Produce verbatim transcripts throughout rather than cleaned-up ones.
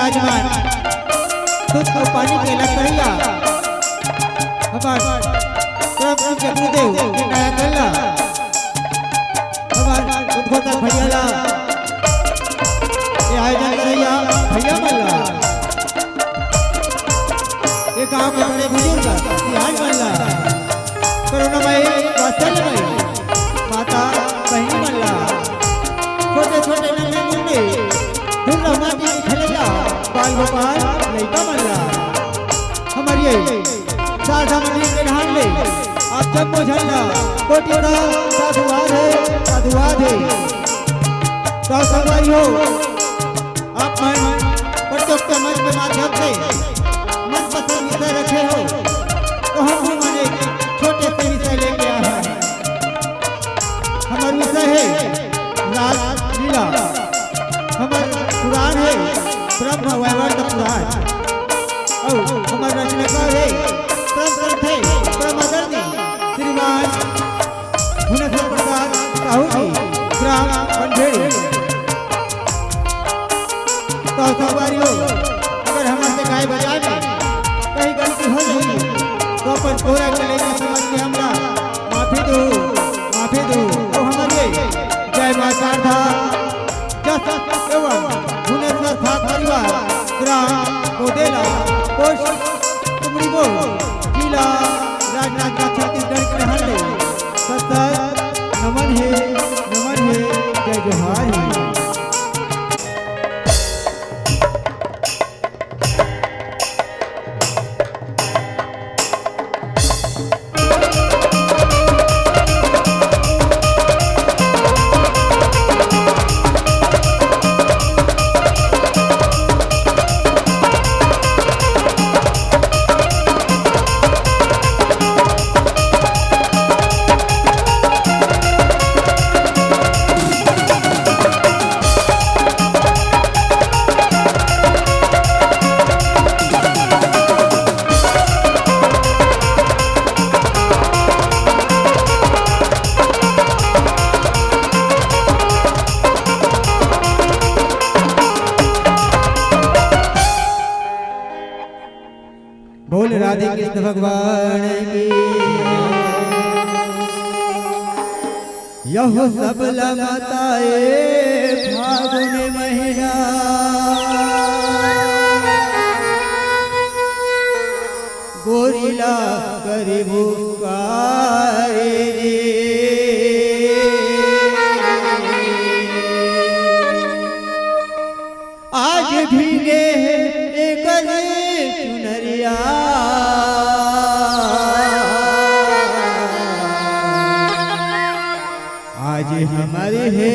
विराजमान दूध अउ पानी के लखरैया हमर परम पूज्य गुरुदेव के कायाकल्प ला हमर उद्घोषक भैया ला, ये आयोजन करैया भैया मन ला, ये गांव के बड़े बुजुर्ग सियान मन ला, करुणामय वात्सल्यमय माता बहिनी मन ला, छोटे छोटे नन्हे मुन्ने दूर माटी खेलैया बाल गोपाल लइका मन ला, हमर ये शारदा मंदिर के ढांढ ले आप जम्मो झन ला कोटि कोटि साधुवाद हे, साधुवाद हे। तो संगवारी हो, आप मन प्रतियोगिता मंच के माध्यम से मनपसंद विषय रखे हो, तो हम भी मन एक छोटे से विषय लेके आए हैं। हमर विषय हे रासलीला, हमर पुराण हे ब्रह्म वैवर्त पुराण, अउ हमर रचनाकार हे परम श्रद्धेय परम आदरणीय श्रीमान भुवनेश्वर प्रसाद साहू जी, ग्राम बनभेड़ी। तो संगवारी हो, अगर हमर से गाय बजाय में कहीं गलती हो जाही, तो अपन कोरा के लइका समझ के हमला माफी दो, माफी दो। तो हमर ये जय मां शारदा जस एवं भुवनेश्वर साथ परिवार, ग्राम बोदेला, पोस्ट तुमड़ीबोड़, जिला राजनांदगांव, छत्तीसगढ़ के रहने सत्तर नमन हे, नमन हे, जय जोहार हे। बोल राधे कृष्ण भगवान की। यह सब लगता ए फागुन महीना, गोरिला करिबू कारे रे। आज भीगे हे एकर चुनरिया, आज हमर हे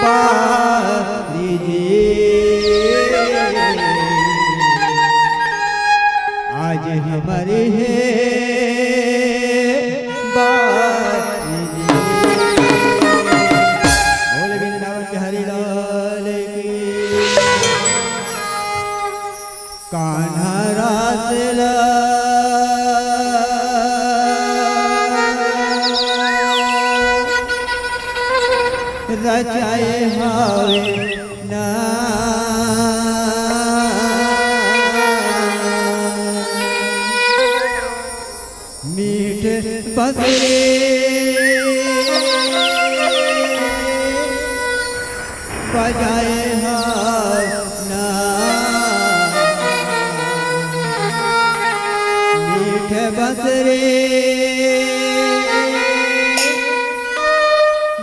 बारी जी, आज हमर हे बारी जी। बोल वृंदावन बिहारी लाल की। कान्हा रास ला रचाए हावे ना। मीठ बसरे बजाए हाव ना। मीठ बसरे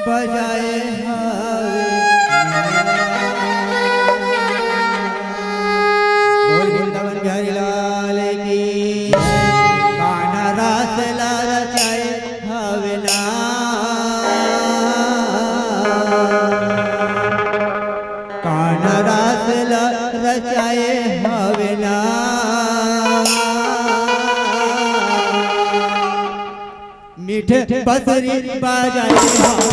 बजाए हावे। बोल वृंदावन बिहारी लाल की। कान्हा रास ला रचाए हावे ना। कान्हा रास ला रचाए हावे ना। मीठे बसरी बजाए हावे।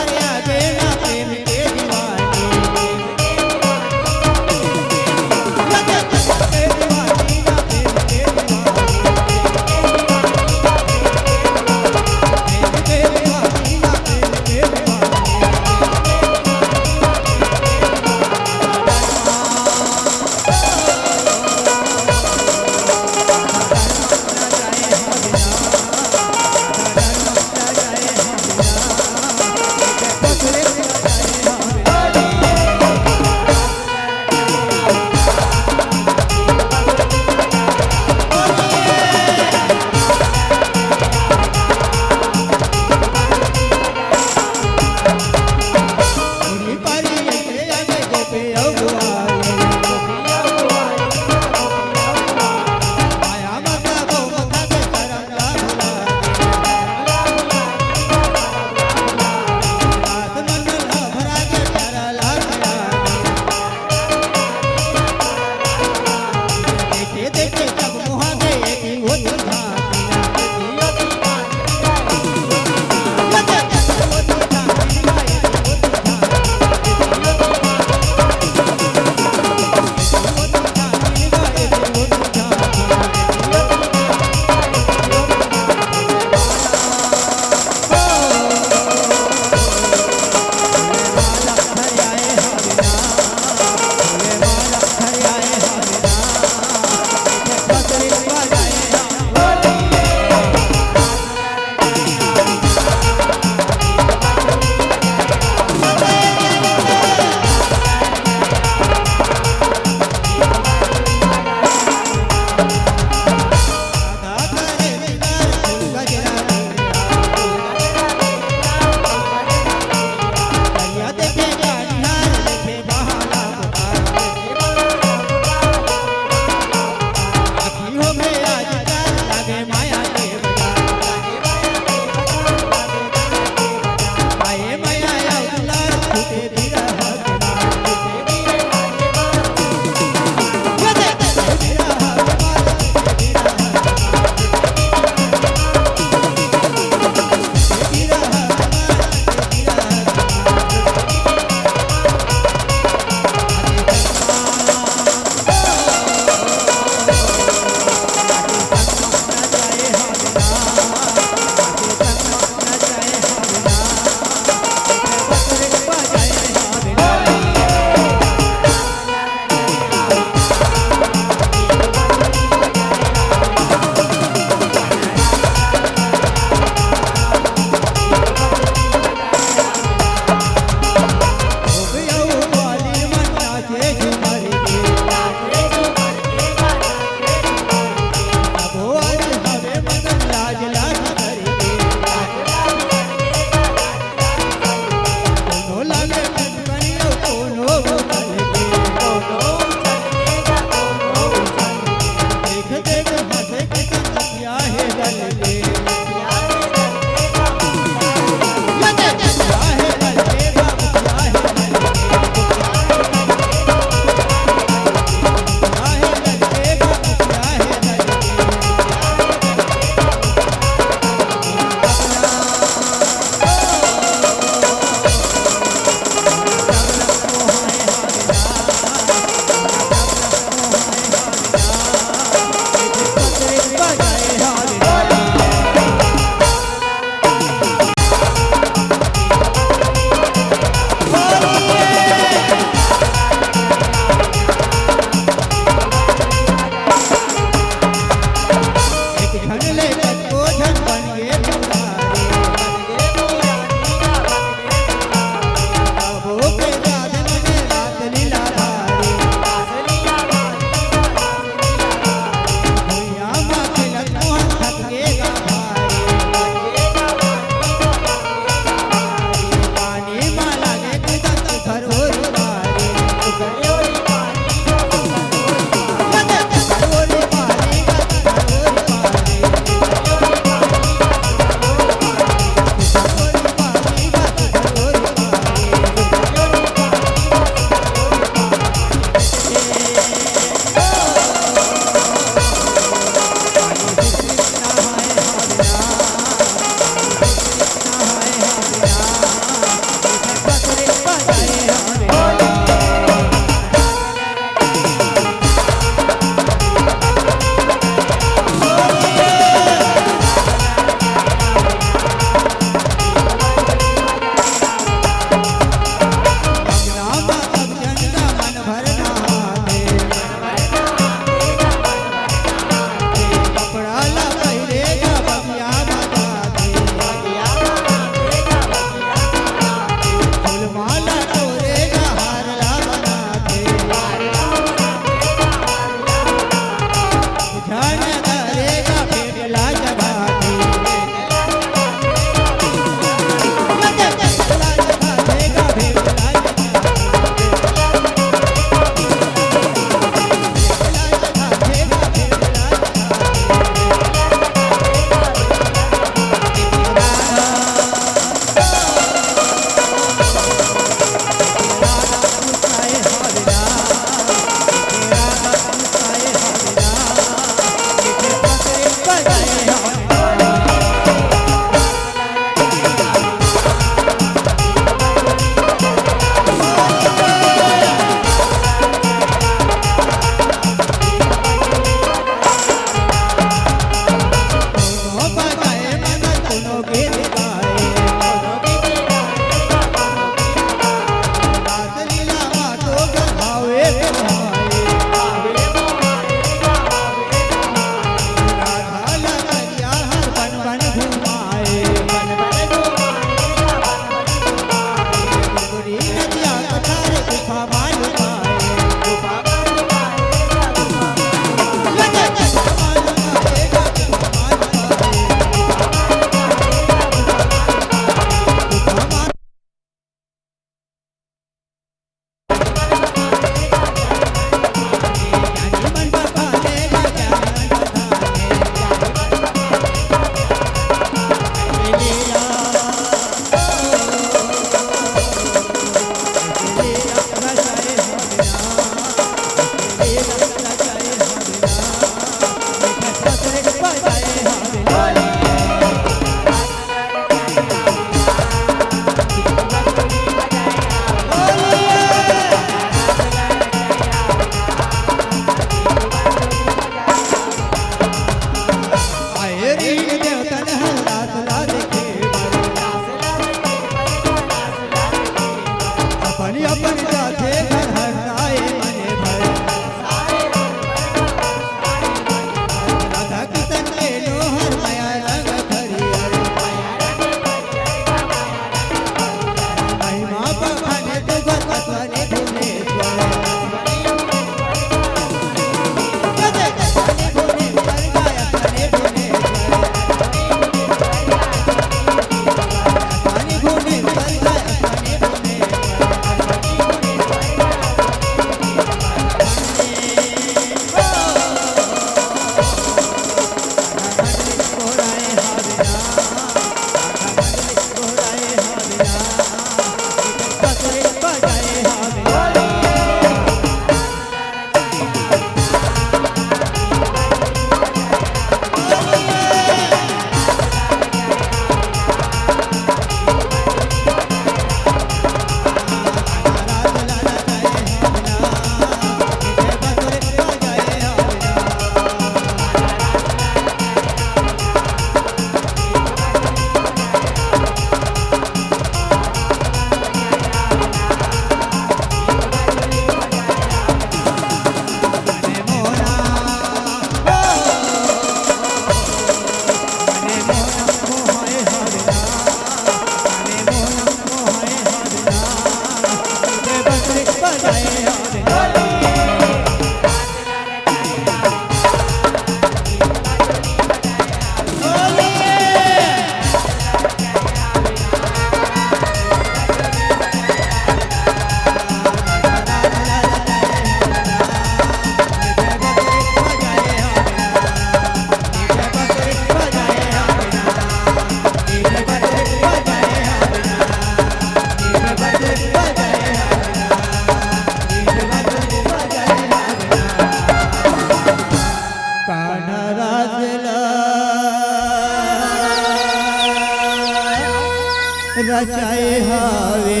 रचाए हवे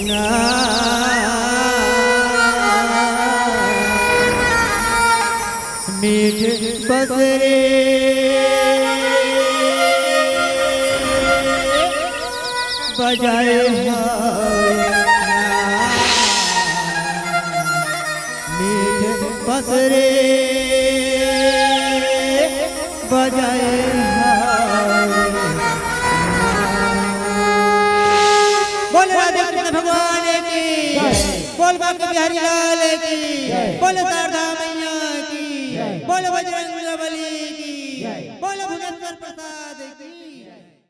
ना। मीठ पसरे बजाए हवे ना। मीठ पसरे बजाए हवे। बोल राधे कृष्ण भगवान की, बोल बांके बिहारी लाल की, बोल शारदा मैया